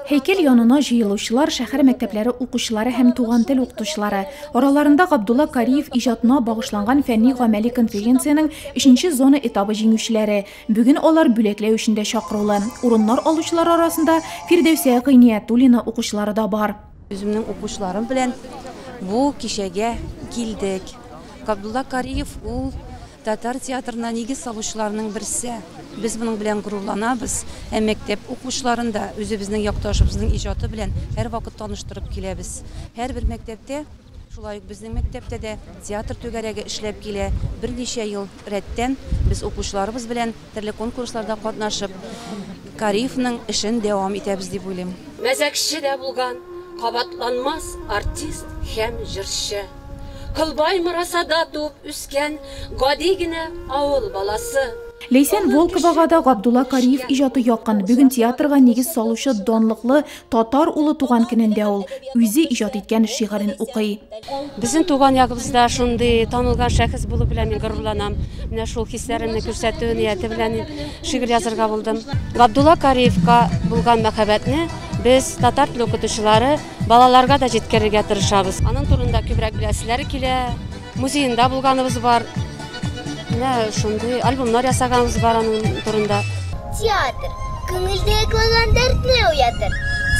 Һәйкәл янына җыелучылар шәһәр мәктәпләре укучылары һәм туган тел укытучылары. Араларында Габдулла Кариев иҗатына багышланган фәнни-гамәли конференциянең өченче зона этабы җиңүчеләре. Бүген алар бүләкләү өчен дә чакырулы. Урыннар алучылар арасында Фирдәүсә Гыйниятуллина укучылары да бар. Үземнең укучыларым белән бу кичәгә килдек. Габдулла Кариев ул татар театрына нигез салучыларның берсе. Без моның белән горурланабыз. Ә мәктәп укучыларын да үзебезнең якташыбызның иҗаты белән һәрвакыт таныштырып киләбез. Һәрбер мәктәптә, шулай ук безнең мәктәптә дә театр түгәрәге эшләп килә. Берничә ел рәттән без укучыларыбыз белән төрле конкурсларда катнашып, Кариевның эшен дәвам итәбез дип уйлыйм. Мәзәкче дә булган, кабатланмас артист һәм җырчы. Колбай Морасада туып үскән гади генә авыл баласы. Ләйсән Волковага да Габдулла Кариев иҗаты якын. Бүген театрга нигез салучы данлыклы татар улы туган көнендә ул үзе иҗат иткән шигырен укый. Безнең туган ягыбызда шундый танылган шәхес булу белән мин горурланам. Менә шул хисләремне күрсәтү нияте белән шигырь язырга булдым. Габдулла Кариевка булган мәхәббәтне без, татар теле укытучылары, балаларга да җиткерергә тырышабыз. Аның турында күбрәк беләселәре килә. Музеенда булганыбыз бар. Менә шундый альбомнар ясаганыбыз бар аның турында. Театр, күңелдә йоклаган дәртне уятыр.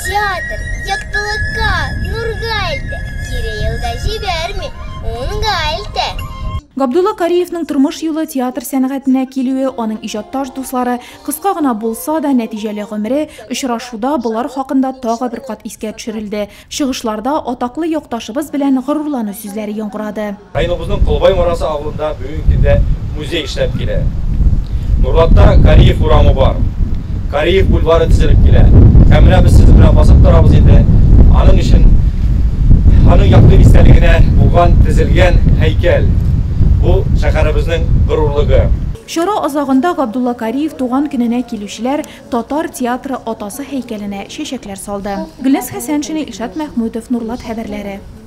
Театр, яктылыкка, нурга илтә, кире юлга җибәрми, уңга илтә. Габдулла Кариевның тормыш юлы, театр сәнгатенә килүе, аның иҗатташ дуслары, кыска гына булса да нәтиҗәле гомере, очрашуда болар хакында тагы бер кат искә төшерелде. Чыгышларда атаклы якташыбыз белән горурлану сүзләре яңгырады. Районыбызның Колбай Морасы авылында бүгенге көндә музей эшләп килә. Нурлатта Кариев урамы бар. Кариев бульвары төзелеп килә. Һәм менә без сезнең белән басып торабыз инде. Аның өчен аның якты истәлегенә булган төзелгән һәйкәл. Бу шәһәребезнең горурлыгы. Чара азагында Габдулла Кариев туган көненә килүчеләр татар театры атасы һәйкәленә чәчәкләр салды. Гөлназ Хәсәншина, Илшат Мәхмүтов, Нурлат хәбәрләре.